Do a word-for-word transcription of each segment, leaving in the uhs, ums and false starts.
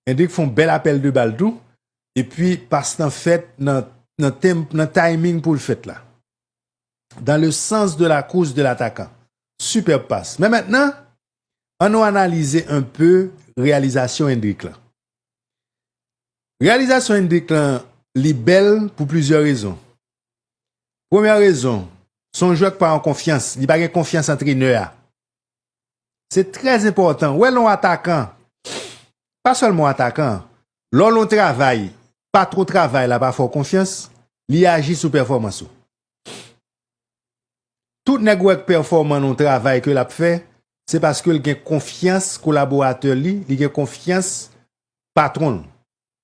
Endrick fè yon bèl apèl de bal tou. Epi pas lan fèt nan, nan, temp, nan timing pou l fèt la. Dans le sens de la course de l'attaquant. Superbe passe. Men mentnan, ann nou analize un peu reyalizasyon Endrick lan. Reyalizasyon Endrick lan, li bèl pou plizyè rezon. Premyè rezon, se yon jwè ki pa an konfyans, li pa gen konfyans antrenè a. Se trè enpòtan. Wè lè yon atakan, pa sèlman yon atakan, lè w lè yon travay, patwon travay la pa fè w konfyans, li aji sou pèfòmans ou. Tout nèg wè k pèfòman nan yon travay ke l ap fè, se paske l gen konfyans kolaboratè li, li gen konfyans patwon l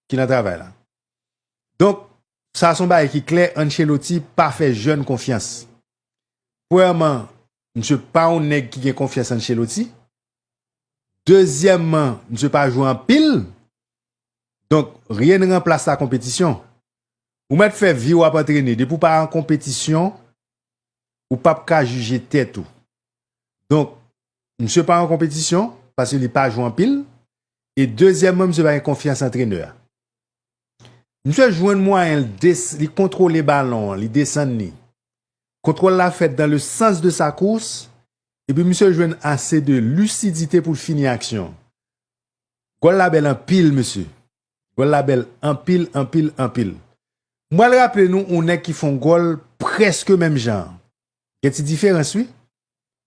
ki nan travay la. Donk, sa se yon bagay ki klè, Ancelotti pa fè jèn konfyans. Premyèman, misye pa yon nèg ki gen konfyans Ancelotti. Dezyèmman, misye pa jwe anpil. Donk, rien ne remplace la compétition. Ou mèt fè vi w ap antrene, depi w pa an konpetisyon, ou p ap ka jije tèt ou. Donk, misye pa an konpetisyon, paske li pa jwe anpil. E dezyèmman, misye pa gen konfyans antrenè a. Misye jwenn mwayen, li des, li kontwole balon an, li desann li. Kontwòl la fèt dans le sens de sa course, epi misye jwenn ase de lisidite pou l fini aksyon. Gòl la bèl anpil, mesye. Gòl la bèl anpil, anpil, anpil. M pral raple nou yon nèg ki fè yon gòl prèske menm jan. Gen ti diferans, wi.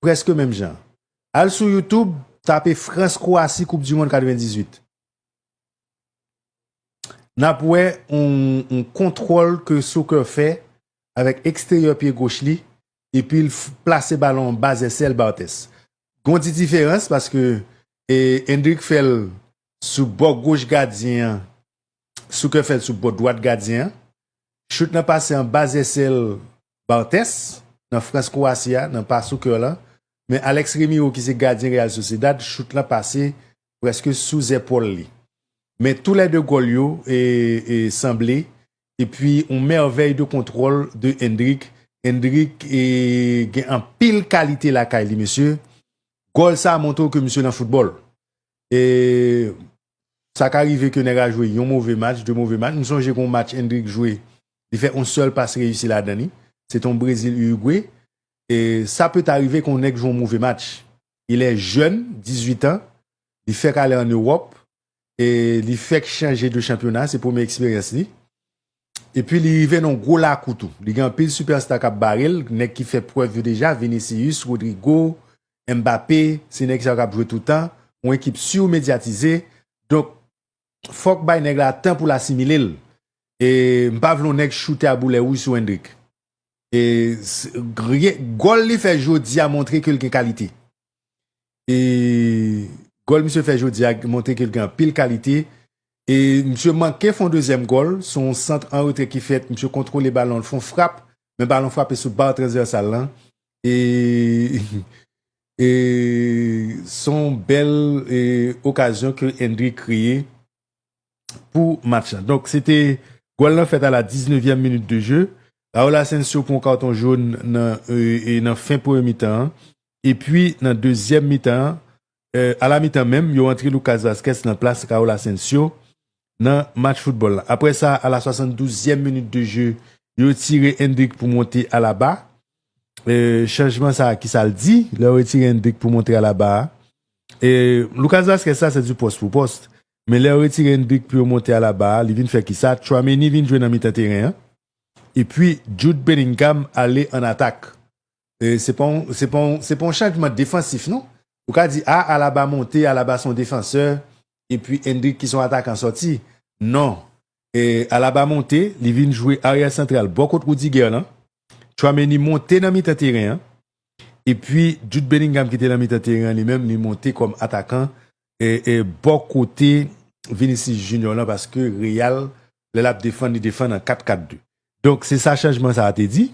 Prèske menm jan. Al sou YouTube, tape Frans Kwasi Koup di Mond katrevendizuit. N ap wè yon, yon kontwòl ke Souker fè avèk eksteryè pye goch li, epi l f- plase balon an ba zèsèl Barthez. Gon ti diferans paske e, Endrick fè l sou bò goch gadyen an, Souker fè l sou bò dwat gadyen an. Chout lan pase anba zèsèl Barthez, nan Frans Kwasi a, nan pa Souker lan. Men Alex Remiro ki se gadyen Real Sociedad, chout lan pase prèske sou zèpòl li. Men toulède gòl yo e, e sanble. Epi yon mèvèy de kontwòl de Endrick. Endrick e, gen anpil kalite lakay li, mesye. Gòl sa montre w ke misye nan foutbòl. E sa ka rive ke nèg la jwe yon move match, de move match. M sonje gen yon match Endrick jwe, li fè yon sèl pas reyisi ladan li. Se te yon Brezil Uruguay. E sa pèt arive ke yon nèg jwe yon move match. Il est jeune, dizuit an. Li fèk ale ann Ewòp. E li fèk chanje de chanpyona, se premye eksperyans li. Epi li rive nan yon gwo lakou tou. Li gen anpil sipèsta k ap bare l, nèg ki fè prèv yo deja, Vinicius, Rodrygo, Mbappé, se nèg sa yo k ap jwe toutan. Yon ekip simedyatize. Donk, fòk bay nèg la tan pou l asimile l. E m pa vle yon nèg choute a boulè wouj sou Endrick. E s- griye- gòl li fè jodi a montre ke l gen kalite. E gòl misye fè jodi a montre ke l gen anpil kalite. E misye manke fè yon dezyèm gòl, se yon sant an retrè ki fèt, misye kontwole balon, l fè yon frap, men balon frape sou ba transvèsal lan. E, e se yon bèl e, okazyon ke Endrick kreye pou match lan. Donk, se te gòl lan fèt a la diznevyèm minit de jeu. Raul Asensio pran yon katon jòn nan, e, e nan fen premye mitan an. Epi, nan dezyèm mitan an, e, a la mitan menm, yo antre Lucas Vazquez nan plas Raul Asensio nan match foutbòl la. Apre sa, a la swasanndouzèm minit de jeu, yo retire Endrick pou monte Alaba. E, chanjman sa a, ki sa l di, lè yo retire Endrick pou monte Alaba a? E, Lucas Vazquez sa, se du poste pour poste. Men lè yo retire Endrick pou yo monte Alaba a, li vin fè ki sa? Tchouaméni vin jwe nan mitan teren an. Epi, Jude Bellingham ale an atak. E, se pa yon, se pa yon, se pa yon chanjman defansif, non. Ou ka di, a, Alaba monte, Alaba se yon defansè, epi Endrick ki se yon atakan sòti. Non. E, Alaba monte, li vin jwe aryè santral bò kot Rudiger lan. Tchouaméni monte nan mitan teren an. Epi, Jude Bellingham ki te nan mitan teren an li menm, li monte kòm atakan e, e bò kote Vinicius Junior lan, paske Real, lè l ap defann, li defann an kat kat de. Donk, se sa chanjman sa a te di.